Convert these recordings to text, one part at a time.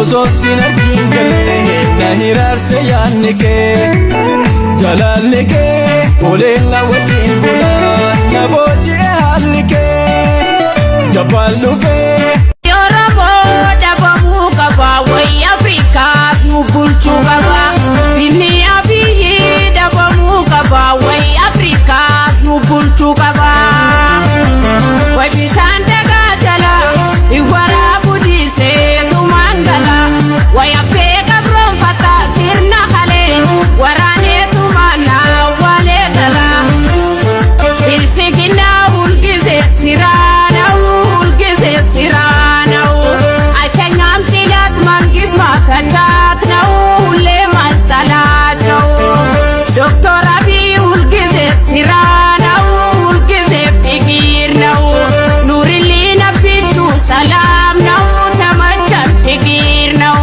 Osoo sin argin galee na hiraarse yaadni kee. Jalaalli kee oleen na wajjin bulaa na booji'e haalli kee. Jabaan dhufee. Oromoo dhabamuu qaba wayi Afrikaas nu bulchuu qaba. Inni Abiyyi dhabamuu qaba wayi Afrikaas nu bulchuu qaba. Wayi bishaan dagaa jala waraabu dhiisee tumaan gala. Wayi haftee qabroonfata sirna kalee waraanee tumaan awwaalee gala. Bilisiginaa hulgise siraana'u hulgise siraana'u. አይተኛም ጥላት መንግስት ማከቻት ነው ሁሌ ማሰላቸው። ዶክተር አብይ ሁልጊዜ ስራ ነው ሁልጊዜ ፍቅር ነው። ኑሪልን አቢቹ ሰላም ነው ተመቸን ፍቅር ነው።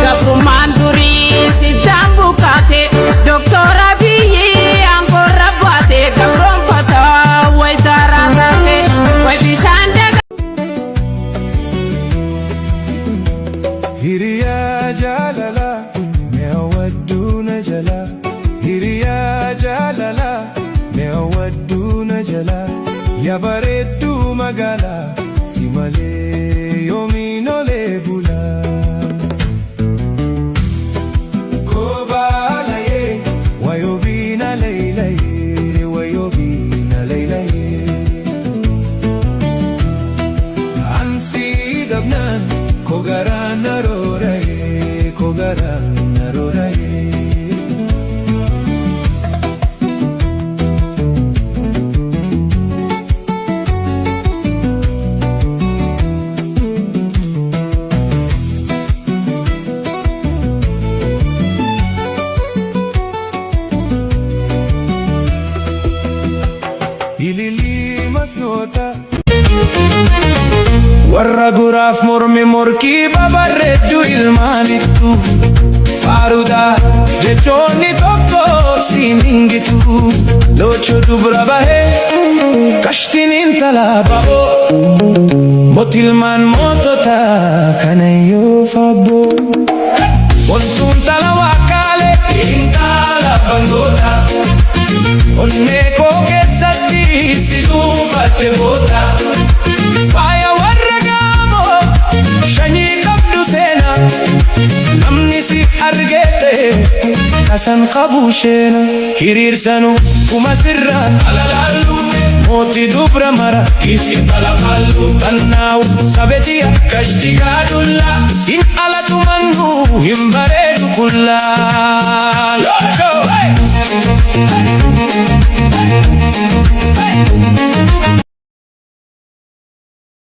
Gabrummaan durii siddaan buqqaate Doktor Abiyyi aangoorra baate gabroonfata wayi daaraa taate wayi bishaan dagaa. Hiriyaa jaalalaa mi'aawadduu na jalaa. Hiriyaa jaalalaa mi'aawadduu na jalaa. Yaa bareedduu magaalaa si malee yoomiin olee bulaa. Koobaalaayee wayoobiina leeyilayee wayoobiina leeyilayee. Ansi dhabnaan kogaraan aroora'ee kogaraan aroora'ee. Ililii masnoota. Warra guraaf mormi morkii babarreeddu ilmaanittu faaruudha jechoonni tokko siin hingitu loochoo dubra bahee kashtiin intala ba'oo mootilmaan mootota kana yoo fabboo. Wantuun tala waaqaalee intala bangoota onnee koo keessatti si dhuunfatte boota. Faaya warra gaamoo shanyii qabdu seenaa namni si argete kasan qabu sheena hiriirsanu kuma sirraan alalaallu mootii dubra mara ifti talaqallu tannaawu sabetiya kashti gaadulla sin alatu mannu hin bareedu kullaa. Hey!